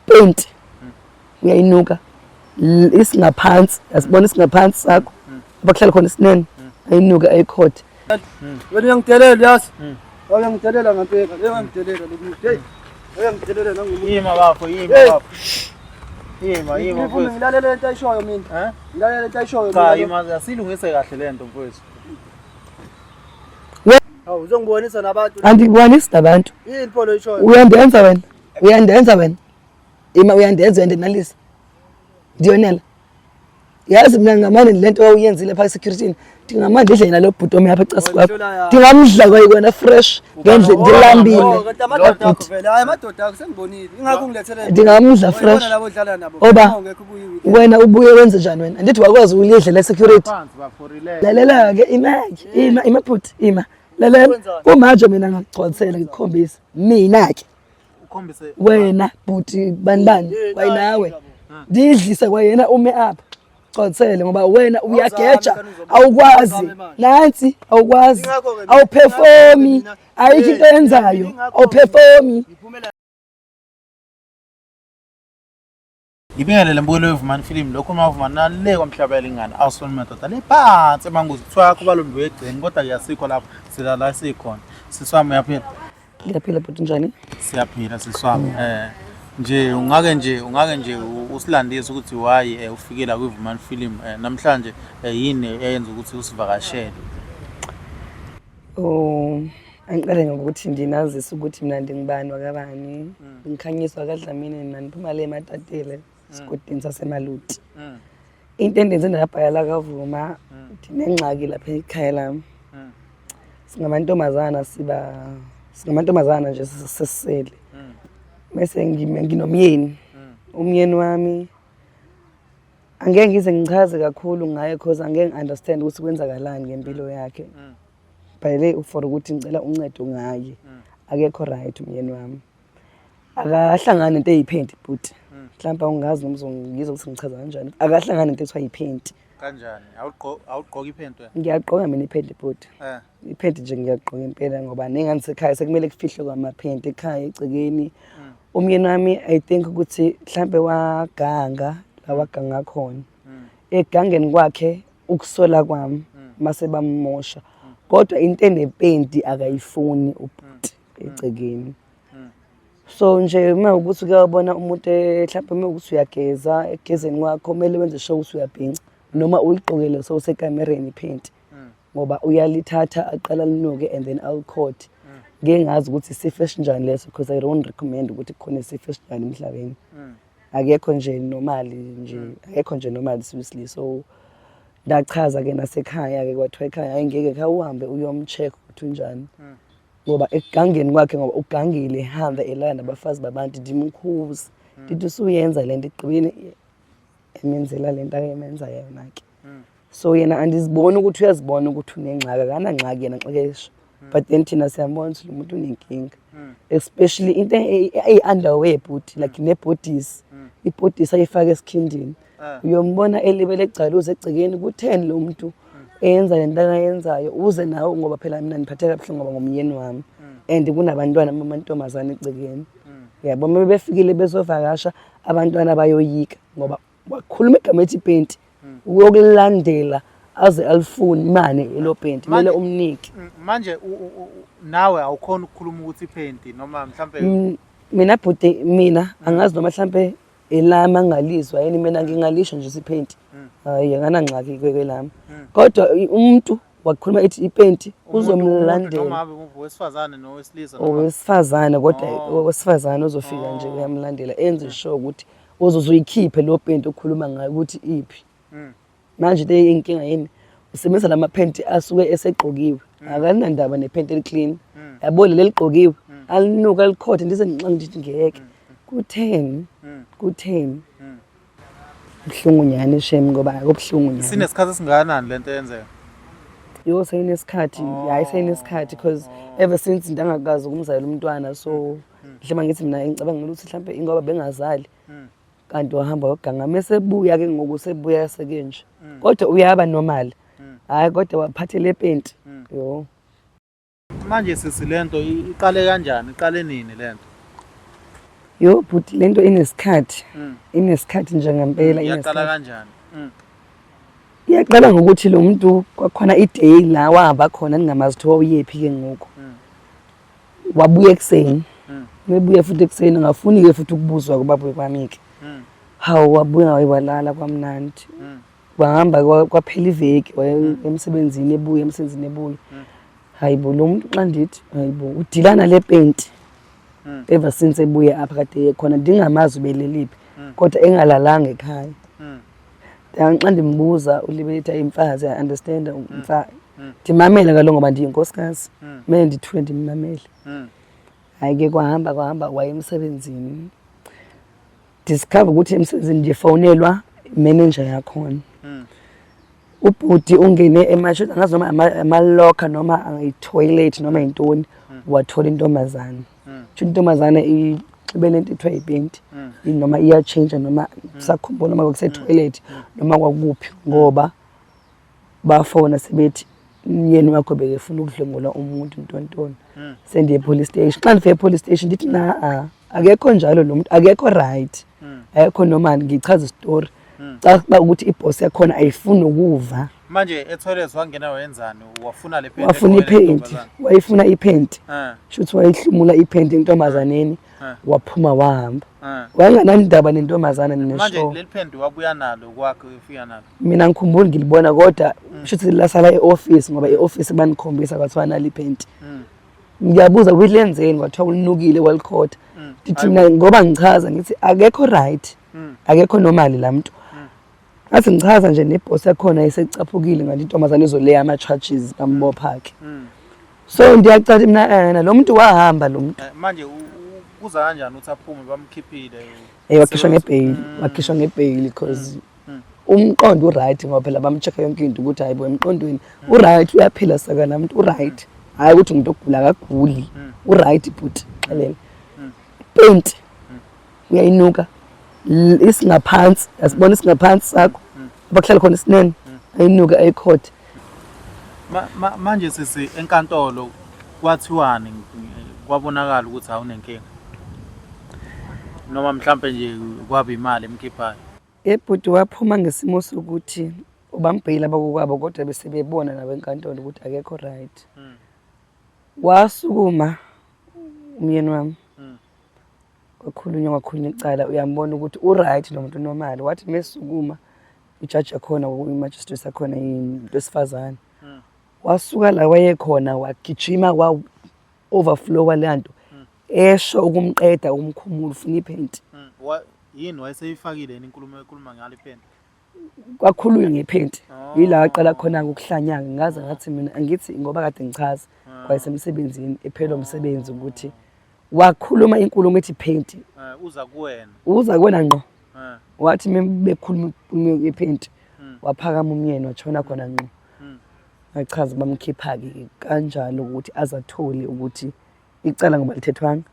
Paint uyayinuka isingaphansi, yasibona isingaphansi sakho abakuhlala khona isinene, ayinuka ayikhothe. Wena uyangidelela yazi. Uyangidelela ngempela. Uyangidelela lo muntu. Hey. Uyangidelela nangomuntu. Ima bafo, ima Hey. bafo. Ima, ima Ngifuna mfowethu. ngilalele lento ayishoyo mina. Eh? Ngilalele lento ayishoyo Cha, mina. ima asilungise kahle lento mfowethu. Hawu uzongibonisa nabantu. Andikubonisi nabantu. Yini pho lo ishoyo? Uyandenza wena. Uyandenza wena. Ima uyandenza uyandenalisa. Ndiyonela. Yazi mina ngamane lento owawuyenzile phaa esecurityini ndingamane ndidle yena lo bhuti omi apha ecasi kwakho. Ndingamdla kwayikona fresh ngendle ndilambile. Oh, kanti amadoda akho vele. Hayi amadoda akho sengibonile. Ingakho ungilethele. Ndingamdla fresh. Uyibona labo odlala nabo. Oba Ungekho kuyi. wena ubuye wenze njani wena? Andithi wakwazi ulidle le security. Phansi bafo, relax. Lalela ke ima-ke ima ima bhuti ima. Lalela kumanje mina ngakugcwalisela ngikukhombisa mina ke Ukhombise wena bhuti bani bani kwayinawe ndidlise kwayena ume apha gcwalisele ngoba wena uyageja awukwazi nansi awukwazi awuperformi ayikho into oyenzayo awuperformi. Ngibingelele mbukelo weVumani Film lokho uma uvumani nale kwamhlaba yalingana awusona madoda le phansi emanguzi kuthiwa yakho balondiwe egceni kodwa ke asikho lapho sila la sikhona. Sisi wami uyaphila? Ngiyaphila bhuti, njani? Siyaphila sisi wami. Nje ungake nje usilandise ukuthi why ufike la kwiVumani Film namhlanje, yini eyenza ukuthi usivakashele? Oh, angiqale ngokuthi ndinazise ukuthi mina ndingubani wakabani. Ngikhanyiswa kaDlamini, mina ndiphuma le eMatatele esigodini saseMaluti. Into endenze ndabhala la kaVuma, ndinengxaki lapha ekhaya lami. Singamantombazana, siba singamantombazana nje sesisele. Bese nginomyeni. Umyeni wami angeke ngize ngichaze kakhulu ngaye cause angeke ngi-understand ukuthi kwenzakalani ngempilo yakhe. Bhalele for ukuthi ngicela uncedo ngaye. Akekho right umyeni wami. Akahlangani nento eyiphenti bhuti. Mhlawumbe awungazi noma uzongizwa ukuthi ngichaza kanjani. Akahlangani nento ekuthiwa yiphenti. Kanjani? Awugqoki iphenti wena? Ngiyagqoka mina iphenti bhuti. Iphenti nje ngiyagqoka impela ngoba nengane sekhaya sekumele kufihlwe kwamaphenti ekhaya egcekeni. Umyeni wami I think ukuthi mhlambe waganga la waganga khona. Egangeni kwakhe ukusola kwami mase bamosha. Kodwa into enepenti akayifuni ubhuti egcekeni. So nje uma ukuthi uyabona umuntu mhlawumbe uma ukuthi uyageza ekugezeni kwakho kumele wenze sure ukuthi uyabhinca noma uligqokele sewusekamereni iphenti ngoba uyalithatha aqala linuke and then alikhothe. Ngeke ngazi ukuthi isifo esinjani leso because I don't recommend ukuthi kukhona isifo esinjani emhlabeni. Akekho nje normal nje, akekho nje normal seriously. So ndachaza ke nasekhaya ke kwathiwa ekhaya hayi ngeke kha uhambe uyomcheck ukuthi unjani. Ngoba ekugangeni kwakhe ngoba ugangile ehamba elala nabafazi babantu ndimkhuza. Ndithi usuyenza lento ekugqibeni emenzela lento ayemenza yona ke. So yena andiziboni ukuthi uyazibona ukuthi unengxaki, akanangxaki yena xekesho. But then thina siyambona ukuthi lo muntu unenkinga. Especially into eyi-underwear bhuti, like nebhodisi. Ibhodisi ayifaka esikhindini. Uyombona elibele egcaluza egcekeni kutheni lo muntu eyenza lento akayenzayo uze nawe ngoba phela mina ngiphatheka kabuhlungu ngoba ngumyeni wami. And kunabantwana bamantombazane egcekeni. Yabo uma befikile bezovakasha abantwana bayoyika ngoba wakhuluma igama ethi ipenti uyokulandela aze alifune imane elo penti kumele umnike. Manje nawe awukhona ukukhuluma ukuthi iphenti noma mhlambe Mina bhuti mina angazi noma mhlambe elami angalizwa yini mina ngingalisho nje isiphenti. Hayi anganangxaki kwelami. Kodwa umuntu wakhuluma ethi ipenti uzomlandela. Noma abe owesifazane nowesilisa noma Owesifazane kodwa owesifazane uzofika nje uyamlandela enze sure ukuthi uzoze uyikhiphe lo penti okhuluma ngayo ukuthi iphi. Manje le inkinga yini usebenzisa lama phenti asuke esegqokiwe akanandaba nephenti eliclean yabo leli ligqokiwe alinuka alikhothe ndize ngixange ndithi ngeke kutheni kutheni buhlungu nyani shame ngoba akubuhlungu nyani. Sinesikhathi esingakanani lento eyenzeka? Yo seyinesikhathi, hayi seyinesikhathi because ever since ndangakazi ukumzalela umntwana so mhlawumbe ngithi mina ngicabanga ukuthi mhlawumbe ingoba bengazali kanti wahamba waganga mesebuya ke ngoku sebuya sekenje kodwa uyaba normal hayi kodwa waphathele epenti yo. Manje sisi lento iqale kanjani? Iqale nini lento? Yo bhuti, lento inesikhathi. Inesikhathi nje ngempela. Iyaqala Inesikhathi. kanjani? Iyaqala ngokuthi lo muntu kwakhona i-day la wahamba khona, ndingamazi ukuthi wawuyephi ke ngoku. Wabuya ekuseni. Mebuya futhi ekuseni, ngafuni-ke futhi ukubuzwa kubaba kwami-ke. Hawu, wabuya walala kwamnandi. Wahamba, kwaphela iveki, waya emsebenzini, ebuya emsebenzini, ebuya. Hayi bo, lo muntu xa ndithi hayi bo, udilana le penti. Ever since ebuye apha kade khona, ndingamazi ubeleliphi, kodwa engalalanga ekhaya. Xa ndimbuza ulibeletha imfazi, I understand umfa. Ndimamele kaloku ngoba ndiyinkosikazi. Kumele ndithule ndimmamele. Hayi ke, kwahamba kwahamba, waye emsebenzini. Discover ukuthi emsebenzini ndifowunelwa manager yakhona. Ubhuti ungene emasho, angazi noma ama-locker noma i-toilet noma yintoni, wathola intombazane. Sho intombazane ixhibe lento ethiwa ipenti, noma iyatshintsha, noma sakhumbula noma kwakuse-toilet noma kwakuphi, ngoba bafona sebethi umyeni wakho bekefuna ukudlwengula umuntu, ntontoni. Sendiye e-police station. Xa ndifika e-police station ndithi na akekho njalo lo muntu, akekho right, akekho normal. Ngichaza isitori, ca ukuthi ibhosi yakhona ayifuni ukuva. Manje e-toilet wangena wenzani? Wafuna le phenti? Wafuna egqoke le iphenti. ntombazane? Wayifuna iphenti. Shuthi wayihlumula iphenti entombazaneni, waphuma wahamba. Wayenganandaba nentombazane. Manje neshow. Leli phenti wabuya nalo kwakhe, ufika nalo? Mina ngikhumbula ngilibona, kodwa shuthi lasala e-office, ngoba e-office banikhombisa, kwathiwa nali iphenti. Ngiyabuza ukuthi lenzeni, kwathiwa ulinukile, walikhotha. Ndithi mina ngoba ngichaza ngithi akekho right, akekho normal la muntu. Ngathi ngichaza nje nebhosi yakhona isecaphukile ngathi intombazane izoleya ama-charges, bambopha-ke. So ndiyacathi mina ena lo muntu wahamba lo muntu. Manje kuza kanjani ukuthi aphume bamkhiphile? Wakhishwa ngebheyili, wakhishwa ngebheyili because umqondo u-right, ngoba phela bam-check-a yonke into ukuthi hayi bo, emqondweni u-right, uyaphila saka la muntu, u-right. Hhayi ukuthi umuntu ogula, akaguli, u-right bhuti, xelele. Penti uyayinuka, isingaphansi, yasibona isingaphansi sakho lapha kuhlala khona isinene, ayinuke, ayikhothe. Manje sisi, enkantolo kwathiwani? Kwabonakala ukuthi awunenkinga noma mhlampe nje kwaba imali emkhiphayo? Ebhuti, waphuma ngesimo sokuthi ubambheyile abakokwabo, kodwa bese bebona nabo enkantolo ukuthi akekho right. Wasukuma umyeni wami, kwakhulunywa, kwakhulunywa icala, uyambona ukuthi u-right lo muntu, normal. Wathi mesukuma ijaji yakhona, i-magistrate yakhona, into esifazane, wasuka la wayekhona, wagijima, kwa-overflow leya nto, esho ukumqeda, ukumkhumula, ufuna iphenti. Yini wayeseyifakile yini inkulumo ekhuluma ngalo iphenti? Kwakhulunywa ngephenti. Yila aqala khona-ke ukuhlanya-ke. Ngaze ngathi mina angithi ngoba kade ngichaza kwayesemsebenzini, ephela umsebenzi, ukuthi wakhuluma inkulumo ethi phenti. Uza kuwena? Uza kuwena ngqo. Wathi bekhuluma inkulumo yephenti, waphakama umyeni, watshona khona ngqo. Ngachaza, bamkhipha-ke kanjalo ukuthi azathole ukuthi icala ngoba lithethwanga,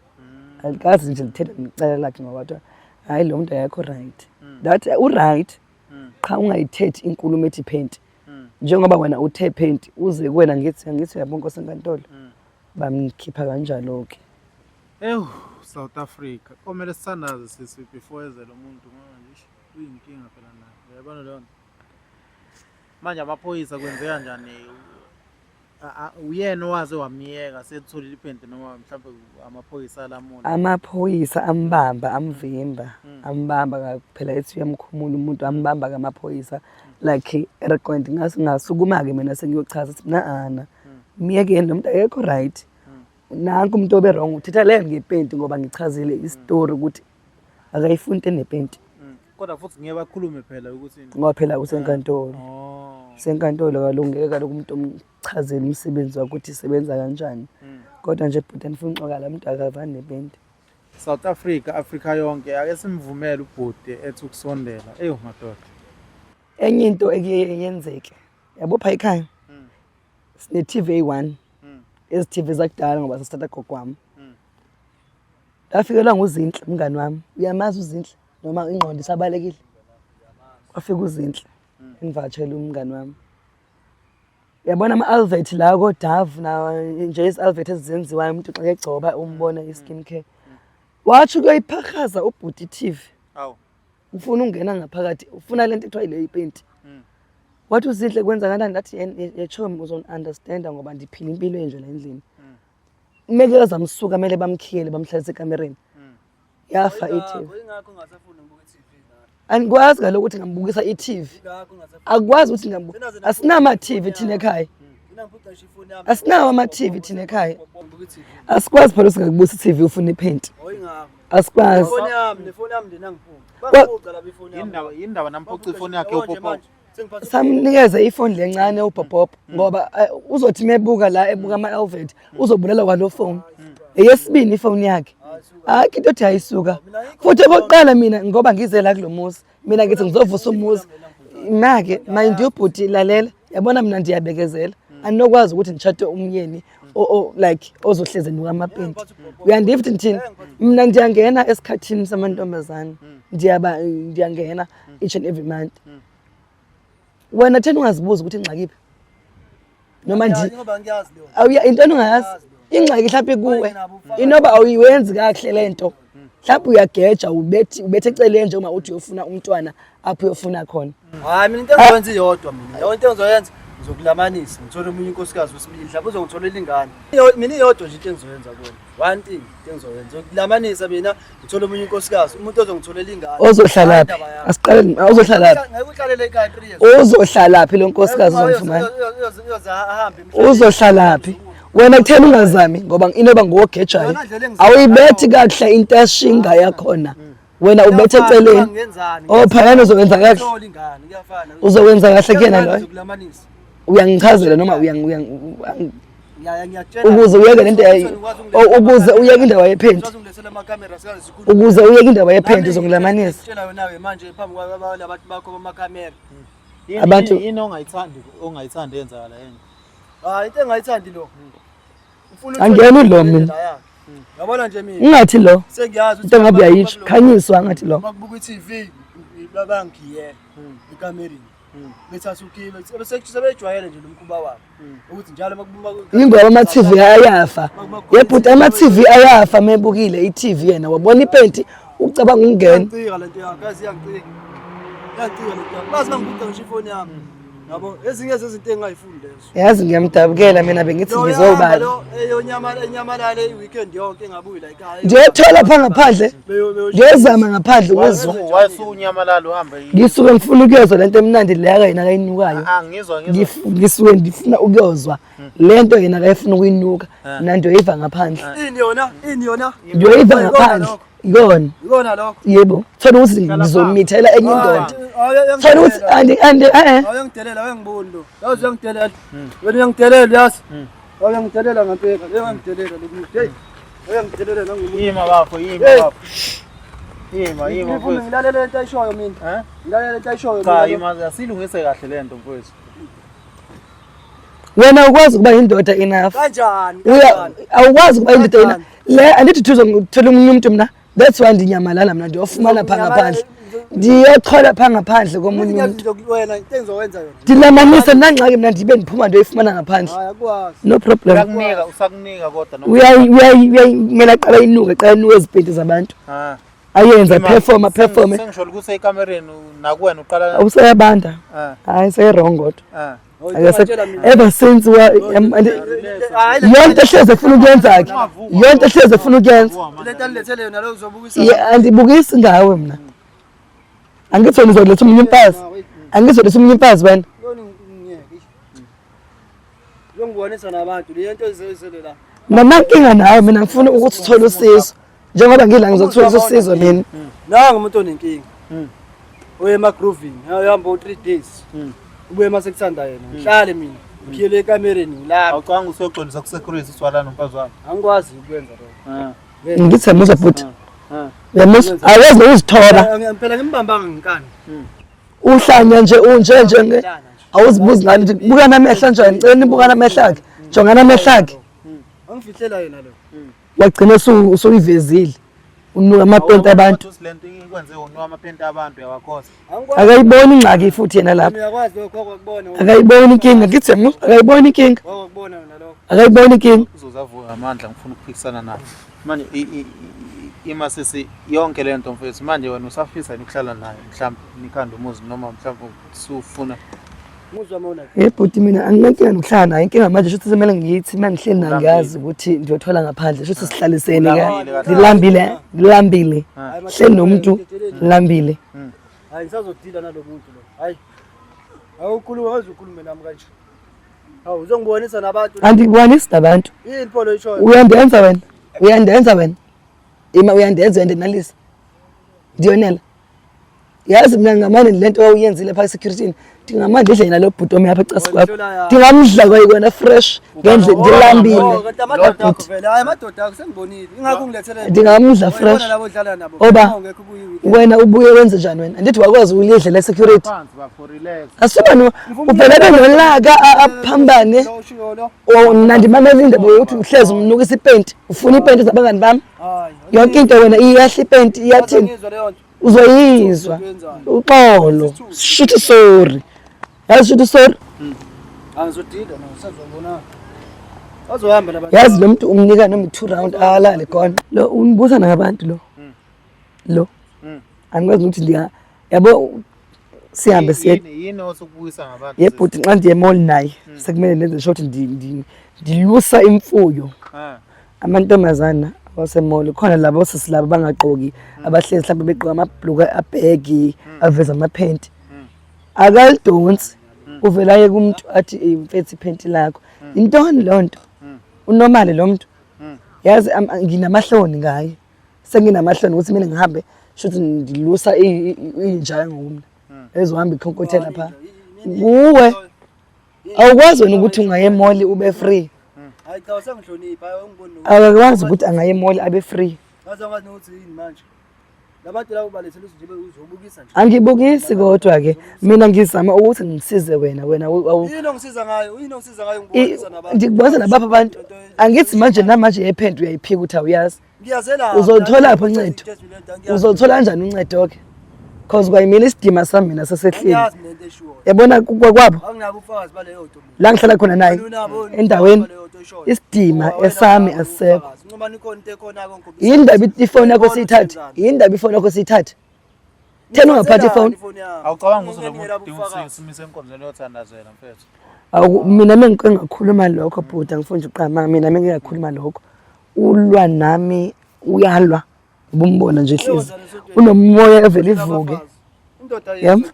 alikazi nje lithetha necala lakhe, ngoba kwathiwa hhayi, lo muntu akekho right. That u-right qha, ungayithethi inkulumo ethi phenti, njengoba wena uthe phenti, uze kuwena. Ngithi uyabona nkosi enkantolo, bamkhipha kanjalo-ke. Ewu, South Africa, komele sithandaze sisi before eze lo muntu, ngoba nje ish, uyinkinga phela naye, uyabona leyo nto. Manje amaphoyisa kwenzeka kanjani? Uyena owaze wamyeka setholile iphenti, noma mhlawumbe amaphoyisa alamula? Amaphoyisa ambamba, amvimba, ambamba phela, ethi uyamkhumula umuntu, ambamba kamaphoyisa like erecord. Ngasukuma-ke mina sengiyochaza ukuthi mina ana myekeni lo muntu, akekho right. Nanku umuntu obe wrong, uthetha le ngepenti, ngoba ngichazile isitori ukuthi akayifuni into enepenti. Kodwa futhi ngeke bakhulume phela ukuthi Ngoba phela usenkantolo. Oh. Senkantolo kaloku, ngeke kaloku umuntu omchazele umsebenzi wakhe ukuthi isebenza kanjani. Kodwa nje bhuti, andifuni uxoka, la muntu akavani nepenti. South Africa, Africa yonke, ake simvumele ubhuti ethi ukusondela. Eyo madoda. Enye into ekuye yenzeke, yabo pha ekhaya sine-TV eyi-one, ezi TV zakudala, ngoba sasithatha gogo wami. Ndafikelwa nguZinhle, umngani wami, uyamazi uZinhle noma ingqondo isabalekile. Kwafika uZinhle, engivakashele umngani wami, uyabona ama-advert la ko-Dove na nje, izi-advert ezenziwayo, umuntu xa egcoba umbona i-skin care. Wathi ukuyoyiphahaza ubhuti i-TV. Awu. Ufuna ungena ngaphakathi, ufuna lento ekuthiwa ile ipenti. Wathi uZinhle kwenzakalani? Ndathi yechomi uzon-understanda ngoba ndiphila impilo enje la endlini. Meke zamsuka kumele bamkhiyele bamhlalise ekamereni. Yafa i-TV. Ingakho ungasafuni ngibuka i-TV nawe. Andikwazi kaloku ukuthi ngambukisa i-TV. Ingakho ungasafuni. Akukwazi ukuthi ngambu asinama-TV thina ekhaya. Mina ngiphuca ngisho ifoni yami. Asinawo ama-TV thina ekhaya. Ngibuka i-TV. Asikwazi phela singakubusa i-TV ufuna iphenti. Oh ingakho. Asikwazi. Ifoni yami, nefoni yami lena ngiphuca. Bangiphuca laba ifoni yami. Yindaba yindaba namphuca ifoni yakhe Yabo nje upopo. manje, sengiphatha Samnikeza ifoni lencane ubhobhobho ngoba uzothi mebuka la ebuka ama-Elvet uzobulala kwalo phone. Eyesibini ifoni yakhe. Hayi into ethi ayisuka. Futhi okokuqala mina ngoba ngize la kulo muzi, mina ngithi ngizovusa umuzi. Make mind you bhuti lalela, yabona mina ndiyabekezela. Andinokwazi ukuthi nditshate umyeni like ozohlezi enuka amapenti. Uyandiva ukuthi ndithini? Mina ndiyangena esikhathini samantombazane. Ndiyaba ndiyangena each and every month. Wena theni ungazibuza ukuthi ingxaki iphi? Noma Ngiyazi ndi ngoba ngiyazi leyo. awuya into ongayazi ingxaki mhlawumbe kuwe inoba awuyenzi kakuhle le nto mhlawumbe uyageja ubethi ubethe eceleni njengoba uthi uyofuna umntwana apho uyofuna khona. Hayi mina into engizoyenza iyodwa mina. Yabo into engizoyenza ngizokulamanisa ngithole omunye unkosikazi wesibili mhlawumbe uzongitholela ingane. Mina iyodwa nje into engizoyenza kuwena. One thing into engizoyenza ngizokulamanisa mina ngithole omunye unkosikazi umuntu ozongitholela ingane. Ozohlalaphi? Asiqale ozohlalaphi? Ngeke uhlalele ekhaya 3 years. Ozohlalaphi lo nkosikazi ozomfumana? Uyoze ahambe emhlabeni. Uzohlalaphi? Wena kutheni ungazami ngoba inoba nguwogejayo. Awuyibethi kakuhle into eshinga yakhona. Wena ubethe Kuyafana, eceleni. ngenzani? Oh phayana uzokwenza kahle. Ngithola ingane kuyafana. Uzokwenza kahle kuyena loyo. Ngizokulamanisa. Uyangichazela noma Ngiyakutshela. ukuze uyeke lento ukuze uyeke indaba yephenti. Ukwazi ungilethela amakhamera sikaze sikhulume. Ukuze uyeke indaba yephenti uzongilamanisa. Ngitshela wena-ke manje phambi kwalabantu bakho bamakhamera. Abantu- Yini ongayithandi eyenzakala yena? Hayi into engayithandi lo. Ufuna Angiyena ulo mina. indlela yakhe. Yabona nje mina Ungathi lo sengiyazi into ngabe uyayisho khanyiswa ngathi lo. Makubuka i-TV bayangikhiyela ekamereni. Bethatha ukhiye sebejwayele nje lo mkhuba wabo ukuthi njalo makubuka Ingoba ama-TV ayafa. Yebhuti ama-TV ayafa mebukile i-TV yena wabona ipenti ucabanga ukungena. Iyangicika lento yakho, yazi iyangicika. Iyangicika lento yakho. Bazi bangiphuca ngisho ifoni yami. Yabo, ezinye zezinto engingayifuni lezo. Yazi ngiyamdabukela mina bengithi Lo ngizobala. lo eyonyama enyamalale i-weekend yonke engabuyi la ekhaya. Ndiyothola pha ngaphandle. Ndiyozama ngaphandle ukuzwa. Wayusunyamalala uhambe yini? Ngisuke ngifuna ukuyozwa lento emnandi leya yena akayinukayo. Ah ngizwa ngizwa. Ngisuke ndifuna ukuyozwa lento yena akayifuna ukuyinuka. Mina ndiyoyiva ngaphandle. Ini yona? Ini yona? Ndiyoyiva Ikona ngaphandle. lokho. Ikona. Ikona lokho. Yebo. Thola ukuthi ngizomithela enye indoda. Thola ukuthi andi andi eh. Awuyangidelela, awuyangiboni lo. Yazi uyangidelela. Wena uyangidelela yazi. Awuyangidelela ngempela, uyangidelela lo muntu. Hey. Uyangidelela nangomuntu. Ima bafo, ima Hey. bafo. Ima, ima Ngifuna mfowethu. ngilalele into ayishoyo mina. Eh? Ngilalele into ayishoyo Cha, mina. ima asilungise kahle lento mfowethu. Wena ukwazi ukuba indoda enough. Kanjani? Uya Kanjani? awukwazi ukuba indoda enough. Kanjani? Le andithi thuzo ngithola omunye umuntu mina. That's why ndinyamalala mina ndiyofumana pha ngaphandle. Ndiyochola pha ngaphandle komunye Mina umuntu. wena into engizowenza yona. Ndilamanisa nangxaki mina ndibe ndiphuma ndiyoyifumana ngaphandle. Hayi akwazi. No problem. Uyakunika, usakunika kodwa noma. Uyayi uyayi uyayi kumele aqale ayinuke, aqale ayinuke ezipenti zabantu. Ah. Ayenze Ima, perform perform. Sengisho ukuthi ekamereni nakuwena uqala Awuseyabanda. Ah, Hayi sey-wrong kodwa. ah. Ever since yonke ehlezi efuna ukuyenza ke. Yonke ehlezi efuna ukuyenza. Lento alilethele yona lo uzobukisa. Yeah, andibukisi ngawe mina. Angithi wena uzoletha omunye umfazi. Angithi uzoletha omunye umfazi wena. Yoni ngiyeke. Uyongibonisa nabantu le nto ezele la. Mina nkinga nawe mina ngifuna ukuthi uthole usizo. Njengoba ngila ngizothola usizo mina. Nangu umuntu onenkinga. Uye emagroovini, uyahamba u3 days. Ubuye mase kuthanda yena. Ngihlale mina. Ngikhiyele ekamereni ngilapha. Awucanga usoxolisa ku security uswala nomfazi wakho. Angikwazi ukwenza lokho. Ah. Ngithi yamuzwa bhuti. Ah. Uyamuzwa? Awazi nokuzithoba. Phela ngimbambanga ngenkani. Uhlanya nje unje nje nge awuzibuzi ngani ukuthi bukana amehlo njani ngicela nibukane amehlo akhe jongana amehlo akhe Angifihlela yena lo. wagcina usuyivezile unuka amapenti abantu Ukuthi lento ikwenze unuka amapenti abantu uyawakhosa. Angikwazi. Akayiboni ingxaki futhi yena lapha. Uyakwazi lokho wakubona. Akayiboni inkinga ngithi yamuzwa akayiboni inkinga. Wakubona wena lokho. Akayiboni inkinga. Uzozavuka amandla ngifuna ukuphikisana nawe. Manje Ima sisi yonke le nto mfethu manje wena usafisa yini ukuhlala naye mhlawumbe nikhanda umuzi noma mhlawumbe usufuna Muzwa mona. Hey bhuti mina anginankinga nokuhlala naye inkinga manje shuthi semele ngithi uma ngihleli naye ngiyazi ukuthi ngiyothola ngaphandle shuthi sihlalisene ke Ulambile kahle. ngilambile ngilambile hleli nomuntu ngilambile Hayi ngisazodila nalomuntu lo. Hayi. Awukhuluma awuzukhulume nami kanje. Hawu uzongibonisa nabantu. Andikubonisi nabantu. Yini pho lo ishoyo? Uyandenza wena. Uyandenza wena. Ima uyandenza uyandinalisa. Ndiyonela. Yazi mina ngamane lento owuyenzile pha security ndingamane ndidle nalo bhuti omi apha ecasi kwakho. Ndingamdla kwayikona fresh ngendle ndilambile. Oh, kanti amadoda akho vele. Hayi amadoda akho sengibonile. Ingakho ungilethele. Ndingamdla fresh. Uyibona labo odlala nabo. Oba Ungekho kuyi-weekend. wena ubuye wenze njani wena? Andithi wakwazi ulidle le security. phansi bafo relax. Asubani uvele benolaka aphambane. Lo ushiwo lo. Oh, mna ndimamela indaba yokuthi uhlezi umnukisa ipenti ufuna ipenti zabangani bami Hayi. yonke into wena iyahla ipenti iyathini Ngizwa leyo nto. uzoyizwa uxolo shuthi sorry yazi shuthi sorry Angizodila no sazobona. Bazohamba labantu. yazi lo muntu umnika noma i-two round alale khona lo unibuza nangabantu lo lo angikwazi ukuthi ndiya yabo sihambe siye Yini yini osukubuyisa ngabantu? ye bhuti xa ndiye emall naye sekumele ndenze sure ukuthi ndilusa imfuyo Ah. amantombazana awasemall khona labo sisi labo bangagqoki abahlezi mhlawumbe begqoka amabhluku abhegi aveza amaphenti akalidonsi uvela aye kumuntu athi "Ey, mfethu iphenti lakho intoni leyo nto unomali lo muntu yazi nginamahloni ngaye senginamahloni ukuthi kumele ngihambe shuthi ndilusa inja ngokumna ezohamba ikhonkothela pha kuwe awukwazi wena ukuthi ungaye emall ube free Hayi cha usangihlonipha hayi ungiboni nokuthi. akakwazi ukuthi angaye emall abe free Ngaze ngazi nokuthi yini manje. Labantu labo balethela nje uzobukisa nje. Angibukisi kodwa ke mina ngizama ukuthi ngisize wena wena Yini ongisiza ngayo? Yini ongisiza ngayo ngibonisa nabantu. Ndikubonisa nabapha abantu. Angithi manje namanje yephenti uyayiphika ukuthi awuyazi. Ngiyazela. Uzolithola phi uncedo? Uzolithola kanjani uncedo ke? Cause kwayimina isidima sami mina sesehlile. Ngiyazi mina into eshiwoyo. Yabona kwakwabo Anginabo ubufakazi baleyo nto mina. la ngihlala khona naye Unabo endaweni baleyo nto eshoyo. isidima Ngoba wena esami unabo asisekho. ubufakazi. Noma nikhona into ekhona ko ngikhombisa. Yini ndaba ifoni yakho Uyibona siyithathe? ukuthi Yini ndaba ifoni yakho siyithathe? Thena ungaphathi ifoni. Awucabangi ukuthi lo muntu udinga ukuthi simise enkonzweni yothandazela mfethu. Awu mina mengike ngakhuluma lokho bhuti angifuni nje uqama mina mengike ngakhuluma lokho. Ulwa nami uyalwa ubumbona nje hlezi. Unomoya evele ivuke. Indoda Yam?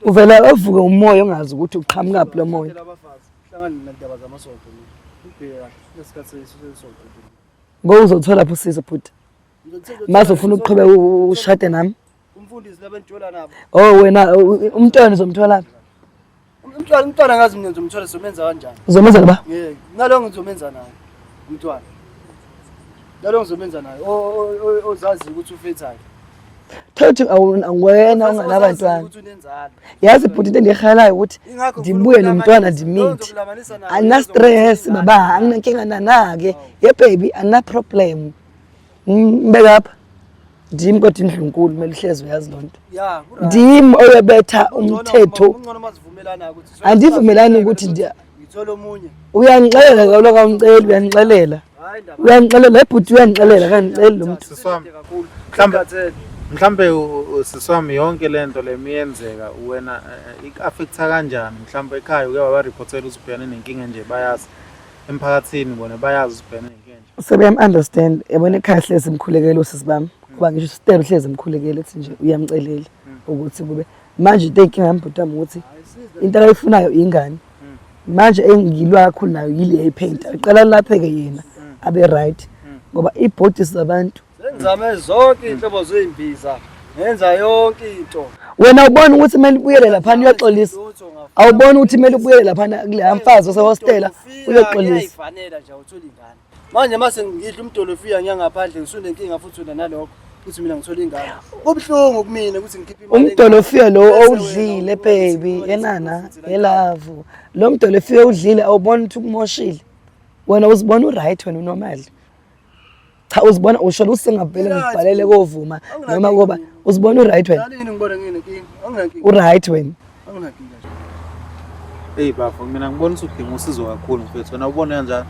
Uvela avuke umoya ongazi ukuthi uqhamukaphi lo moya. abafazi. Hlangana nendaba zamasonto mina. Ubheke kahle lesikhathi sesonto. Ngoba uzothola phi usizo bhuti? Mase ufuna ukuqhubeka ushade nami? Umfundisi labenjola nabo. Oh wena umntwana uzomthola phi? Umntwana ngazi mina ngizomthola sizomenza kanjani? Uzomenza ba? Ngeke. Nalo ngizomenza naye umntwana. Nalo ngizomenza naye ozazi ukuthi ufethayo. Thola ukuthi wena unganabantwana. Ukuthi unenzalo. Yazi bhuti into endiyihalayo ukuthi Ingakho ngifuna ndibuye nomntwana ukulamanisa. ndimithe. Ngizokulamanisa naye, Andina stress ngizokulamanisa baba, anginankinga nanake. Ye baby, andina problem. Ngibeka apha. Ndim kodwa indlunkulu kumele uhlezi uyazi loo nto. Ya, ku-right. Ndim oyobetha Kungcono umthetho. Kungcono mazivumelana ukuthi Andivumelani ukuthi ngithola omunye. Uyangixelela kaloku awungiceli, uyangixelela. Hayi ndaba. Uyangixelela, ebhuti uyangixelela, akandiceli lo muntu. Sisi wami. Kakhulu. Mhlawumbe- Ngikhathele. Mhlambe sisi wami yonke lento le miyenzeka wena ik-affecta kanjani mhlambe ekhaya uke wabariphothela ukuthi ubhekane nenkinga nje bayazi emphakathini bona bayazi ukuthi ubhekane nenkinga nje. Sebeyam-understand yabona ekhaya hlezi imkhulekele usisi bami ngoba ngisho usistela uhlezi emkhulekele ethi nje uyamcelela ukuthi kube manje into eyinkinga yami bhuti wami ukuthi into akayifunayo ingane manje engilwa kakhulu nayo yile yepaint aqala lapheke yena abe right ngoba ibhodi zabantu Sengizame zonke iy'nhlobo zey'mbiza. Ngenza yonke into. Wena ubona ukuthi kumele ubuyele laphana uyoxolisa. Lutho ngafuna. Awubona ukuthi kumele ubuyele laphana kuleya mfazi osehostela uyoxolisa. Uyayifanela nje awutholi ingane. Manje mase ngidla umdolofiya ngiyangaphandle ngisunenkinga futhi wena nalokho ukuthi mina ngithola ingane. Kubuhlungu kumina ukuthi ngikhiphe imali. Umdolofiya lo Bese wena owudlile ubuka baby ukuthi yenana futhi la yelavu. Lo mdolofiya owudlile awubona ukuthi ukumoshile. Wena uzibona uright wena unormal. Cha uzibona usho ukuthi sengavele ngibhalele kovuma noma koba uzibona uright wena. Nani ngibona nginenkinga. Anginankinga. Uright wena. Anginankinga nje. Eyi bafo mina ngibona ukuthi udinga usizo kakhulu mfethu wena ubona kanjani?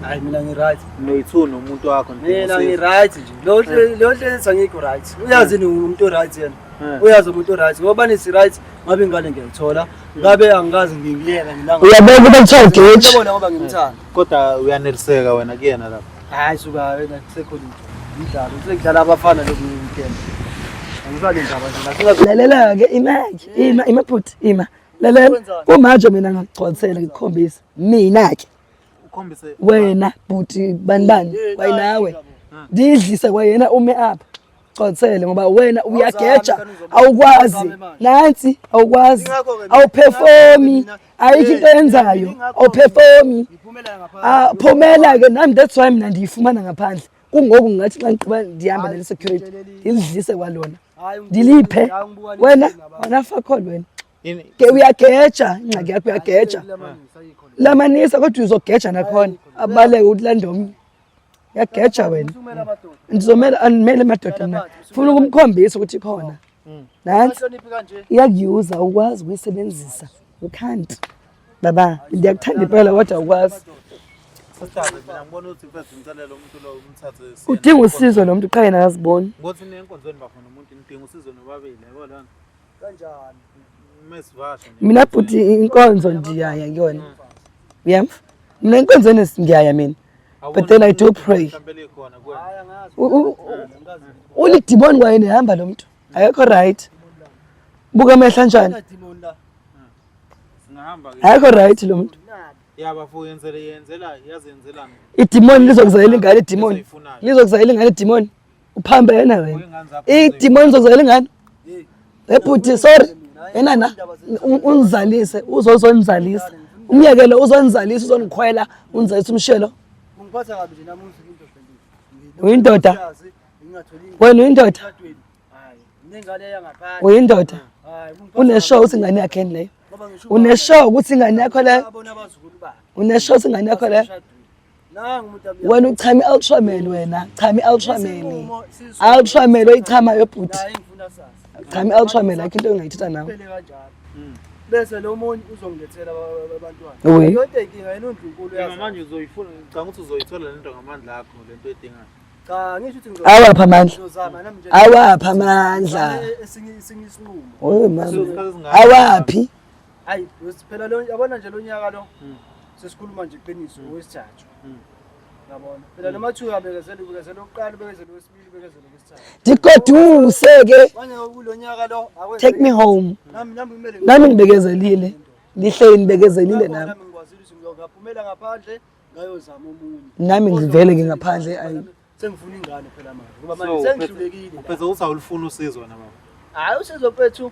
Hayi mina ngi-right. Noyi-two nomuntu wakho nidinga Mina usizo. ngi-right nje. Lo lo hlezi angikho right. Uyazi ni umuntu o-right yena. Uyazi umuntu o-right. Ngoba nisi right ngabe ingane ngiyayithola. Ngabe angikaze ngingiyeka mina. Uyabona ukuba kuthiwa ugeji. Uyabona ngoba ngimthanda. Kodwa uyaneliseka wena kuyena lapho. Hayi suka wena kusekhona into. Umdlalo sekudlala abafana lokhu weekend. Angisale ndaba nje. Singaze Lalela-ke ima-ke ima ima bhuti ima. Lalela kumanje mina ngakugcwalisela ngikukhombisa mina-ke Ukhombise wena bhuti bani bani kwayinawe ndidlise kwayena ume apha gcwalisele ngoba wena uyageja awukwazi nansi awukwazi awuperformi ayikho into oyenzayo awuperformi ngiphumela ngaphandle. Ah, phumela-ke nami that's why mina ndiyifumana ngaphandle kungoku ngingathi xa ngigqiba ndihamba nale security ndilidlise kwalona Hayi ndiliphe hayi ngibuka wena wena fakhol wena yini ke uyageja ingxaki yakho uyageja Lamanisa ayikho le. lamanisa kodwa uzogeja nakhona abaleke ukuthi lande omnye uyageja wena Usumela amadoda. ndizomela andimele madoda mna funa ukumkhombisa ukuthi ikhona nantsi Hloniphi kanje. iyakuyuza ukwazi ukuyisebenzisa you can't baba ndiyakuthanda impela kodwa awukwazi Sisters mina ngibona ukuthi first ngicela lo muntu lo umthathe siye udinga usizo lo muntu qha yena akaziboni Ngothi niye enkonzweni bafuna umuntu nidinga usizo nobabili yabo lona. Kanjani? Mesivashe nje. Mina bhuti inkonzo ndiyaya kuyona uyamva mina enkonzweni ndiyaya mina but then I do pray. Mhlawumbe likhona kuwena. Hayi angazi. Ulidimoni kwayena ehamba lo muntu akekho right buka amehlo anjani Demon la. Singahamba ke. akekho right lo muntu Ya bafo yenzele yenzela yazenzelana. Idimoni lizokuzalela ingane idimoni Ezoyifunayo. lizokuzalela ingane idimoni uphambene wena Ingane zakho idimoni lizokuzalela ingane Hey. ebhuti sorry enana unizalise uzozonizalisa umyekelo uzonizalisa uzonikhwela unizalisa umshelo Ungiphatha kabi nje namuhla indoda nje. Uyindoda? Ngingatholi Wena uyindoda? emshadweni. Hayi, nengane yangaphandle. Uyindoda? Hayi, ungiphatha Uneshow ukuthi ingane yakhe yini leyo? ngoba ngisho Uneshow ukuthi ingane yakho leyo? abona abazukulu bakhe. Uneshow ukuthi ingane yakho leyo? Emshadweni. Nangu umuntu abuya. Wena uchama i-Ultraman wena, chama i-Ultraman. Isinqumo sisodwa. Ultraman oyichamayo bhuti. Naye ngifuna sasa. Chama i-Ultraman ayikho into engayithetha nawe. Kuphele kanjalo. Bese lo munye uzongilethela abantwana. Oui. Yonke inkinga yena undlunkulu Mina uyazi. manje uzoyifuna ngicabanga ukuthi uzoyithola lento ngamandla akho lento oyidingayo. Cha, ngisho ukuthi Awaphi amandla? ngizozama nami nje. Awaphi amandla? Esinye esinye isinqumo. Oy mama. Isikhathi esingaka. Awaphi? Hayi, phela lo yabona nje lo nyaka lo. Sesikhuluma nje iqiniso owesithathu. Yabona. Phela noma thiwa ubekezela ubekezela okokuqala ubekezela owesibili ubekezela owesithathu. Ndigoduse ke. Manje kulo nyaka lo akwenzeki. Take me home. Nami nami kumele Nami ngibekezelile. Ngihleli nibekezelile nami. Nami ngikwazile ukuthi ngiyophumela ngaphandle ngayozama omunye. Nami ngivele ngingaphandle ayi. Sengifuna ingane phela manje ngoba So, manje sengihlulekile. Uphethe ukuthi awulufuni usizo wena baba. Hayi usizo mfethu.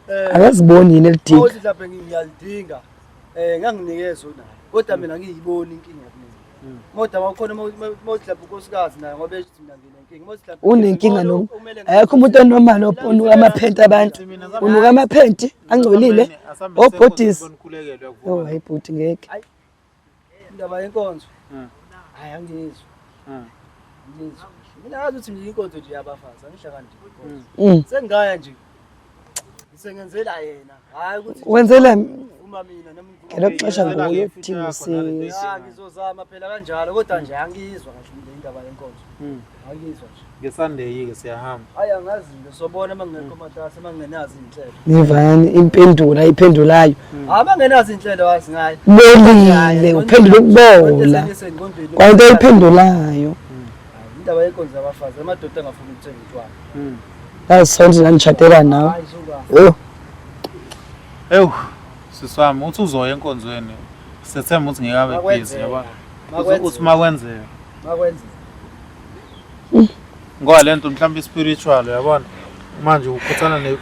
Eh Akaziboni yini elidinga. Mawuthi mhlawumbe ngiyalidinga eh nganginikeza unayo kodwa mina ngiyiboni inkinga kumina. Kodwa mawukhona mawuthi mhlawumbe unkosikazi naye ngoba ethi mina nginenkinga. Mawuthi mhlawumbe Unenkinga lo noma okumele akekho umuntu onormal onuka amaphenti abantu. Unuka amaphenti angcolile. Obhodisi. Nikhulekele Oh uyakuvuma. hayi bhuti ngeke. Indaba yenkonzo. Hayi angiyizwa. Angiyizwa. Mina ngazi ukuthi nje inkonzo nje yabafazi angihlangani nje inkonzo. Sengingaya nje. Ngisengenzela yena. Hayi ukuthi Wenzela uma mina nami ngivuma. ngelo xesha Wenzela nguye ke future odinga yakho nale usizo. Ya ngizozama phela kanjalo kodwa nje angiyizwa ngisho le indaba yenkonzo. Angiyizwa nje. Ngesunday ke siyahamba. Hayi angazi nje sobona uma ngingekho matasa uma ngingenazo iy'nhlelo. Nivani impendulo ayiphendulayo. Hayi uma ngingenazo iy'nhlelo wazi ngayo. Bolile uphendula ukubola. Kwayinto ayiphendulayo. Indaba yenkonzo yabafazi amadoda angafuni ukuthenga utshwala. Yazisonto ndanditshatela nawe. Hayi suka. Yho. Ewu sisi wami uthi uzoya enkonzweni. Sethemba ukuthi ngeke abe busy Makwenzeka. yabo. Makwenzeka. Uthi makwenzeka. Makwenzeka. Ngoba lento mhlawumbe spiritual uyabona. Manje ukhuthana ne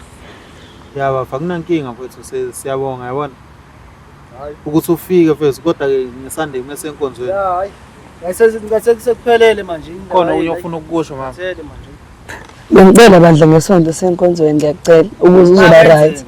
Yaba akunankinga mfethu siyabonga yabona. Hayi. Ukuthi ufike mfethu kodwa ke ngeSunday mase enkonzweni. Ya hayi. Ngase sekuphelele manje indaba. Khona okunye ofuna ukukusho mama. Kuphelele manje. Bengicela bandla ngesonto senkonzweni ngiyakucela ukuze uzoba right.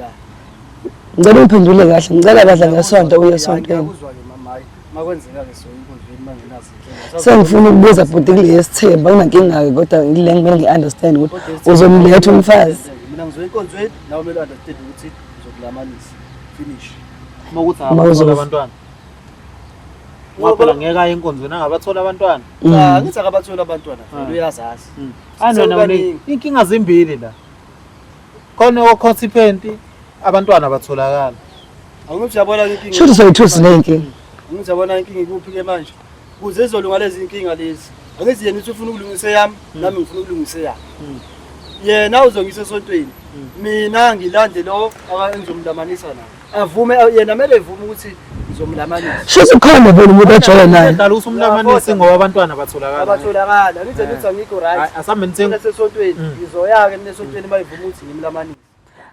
Ngicela ungiphendule kahle. Ngicela bandla ngesonto uye esontweni. Ngiyakuzwa ke mama hayi. Makwenzeka ke so inkonzweni mangenazo inhlelo. Sengifuna ukubuza bhuti kule yesithembu anginankinga-ke kodwa kule ngimele ngi-understand ukuthi uzomletha umfazi. Mina ngizoya enkonzweni nawe kumele understand ukuthi ngizokulamanisa. Finish. Uma ukuthi Uma abathola uzofa. abantwana. Ngoba phela ngeke aye enkonzweni angabathola abantwana. Cha, ngithi akabatholi abantwana vele uyazazi. Ani wena Sekukaningi. inkinga zimbili la. Khona okhotha iphenti abantwana batholakala. Angithi uyabona inkinga. Shuthi soyi-two siney'nkinga. Angithi uyabona inkinga ikuphi ke manje? Kuze izolunga lezi inkinga lezi. Angithi yena uthi ufuna ukulungisa eyami, nami ngifuna ukulungisa eyami. Yena uzongisa esontweni. Mina ngilande lo engizomlamanisa naye. Avume yena kumele evume ukuthi ngizomlamanisa. Shuthi ukhona vele umuntu ajola naye. Dala ukuthi umlamanisi ngoba abantwana batholakala. Abatholakala. Angithi yena uthi angikho right. Hayi asambe nithenga. Mina sesontweni ngizoya-ke mina esontweni bayivuma ukuthi ngimlamanise.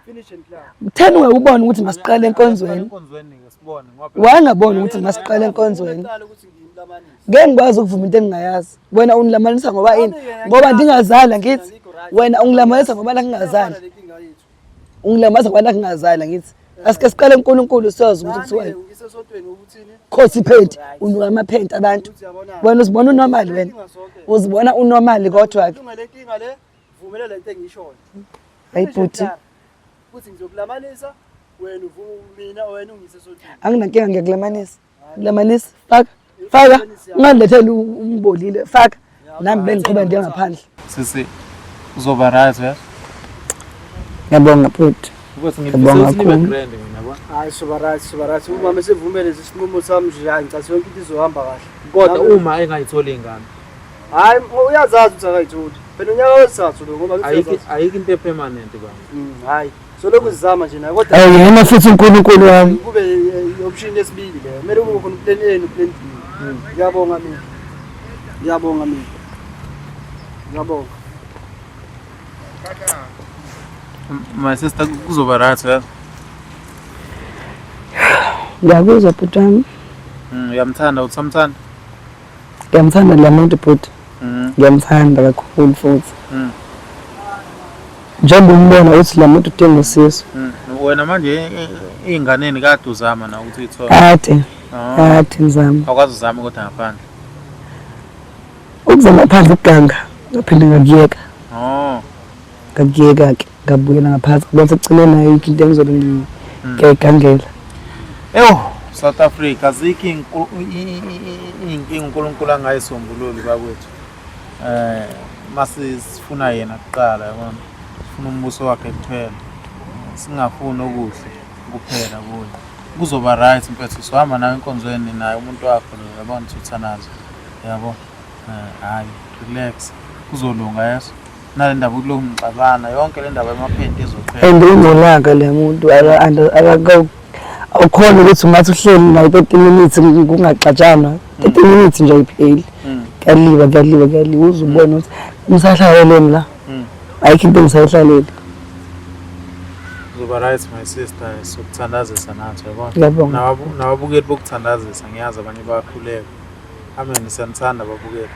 Finish and clear. Kutheni ungakubona ukuthi masiqale enkonzweni? Enkonzweni ke sibone ngoba phela Wangabona ukuthi masiqale enkonzweni. Kuqala ukuthi ngimlamanise. Ngeke ngikwazi ukuvuma into engingayazi. Wena ungilamanisa ngoba ini? Ngoba ndingazali ngithi. Wena ungilamanisa ngoba la ngingazali. Le nkinga yethu. Ungilamanisa ngoba la ngingazali ngithi. Asike siqale uNkulunkulu siyozi ukuthi kuthiwani. Ngise esontweni ukuthini? Khosi iphenti, unuka amaphenti abantu. Ukuthi uyabona. Wena uzibona unormal wena. Inkinga sonke. Uzibona unormal kodwa ke. Lunga le nkinga le, vumela lento engiyishoyo. Hayi bhuti, Ukuthi ngizokulamanisa wena uvume mina wena ungise esontweni. anginankinga ngiyakulamanisa. Kulamanisa, faka. Faka. Ungandiletheli umbolile, faka. Nami bengiqhubeka ndiye ngaphandle. Sisi uzoba right ya. Ngiyabonga bhuti. Ukuthi Ngiyabonga ngifisa ukuthi nibe kakhulu. grand mina yabo. Hayi soba right, soba right. Umama esevumele lesi sinqumo sami nje hayi ngicatha yonke into izohamba kahle. Kodwa Nami- uma engayitholi ingane Hayi uyazazi ukuthi akayitholi. Phela unyaka wesithathu lo ngoba ngithi ayikho uyazazi. ayikho into epermanent baba. Hayi. Solokhu sizama nje naye kodwa Awu yena futhi uNkulunkulu wami. kube i-option yesibili leyo. Kumele kube khona plan A no plan B. Ngiyabonga mina. Ngiyabonga mina. Ngiyabonga. My sister kuzoba right ya. Ngiyakuzwa bhuti wami. Uyamthanda uthamthanda. Ngiyamthanda la muntu bhuti. Ngiyamthanda kakhulu futhi. Njengoba umbona uthi la muntu udinga usizo. Wena manje ey'nganeni kade uzama na ukuthi uyithole. Kade, Oh. kade ngizama. Awukwazi uzame kodwa ngaphandle. Ukuzama phandle ukuganga, ngaphinde ngakuyeka. Oh. Ngakuyeka-ke, ngabuyela ngaphansi. Ngoba sekugcineni ayikho into engizobe ngiyayigangela. Ewu, South Africa azikho iy'nkinga uNkulunkulu angayisombululi bakwethu. Mase sifuna yena kuqala yabona. Sifuna umbuso wakhe kuphela. Singafuni okuhle kuphela kuye. Kuzoba right mfethu sohamba nawe enkonzweni naye umuntu wakho lo yabona thutha nazo. Yabo. Hayi, relax. Kuzolunga yeso. Nale ndaba ukulokhu ngixabana yonke le ndaba yamaphenti izoqhela. And unolaka le muntu awukhona ukuthi ungathi uhleli naye 30 minutes kungaxatshanwa. 30 minutes nje ayipheli. Kuyaliwa, kuyaliwa, kuyaliwa uze ubone ukuthi ngisahlaleleni la. Ayikho into engisayihlalele. Uzoba right my sister, sokuthandazisa nathi yabona. Ngiyabonga. Nababukeli bokuthandazisa ngiyazi abanye bayakhuleka. Amen, siyanithanda babukeli.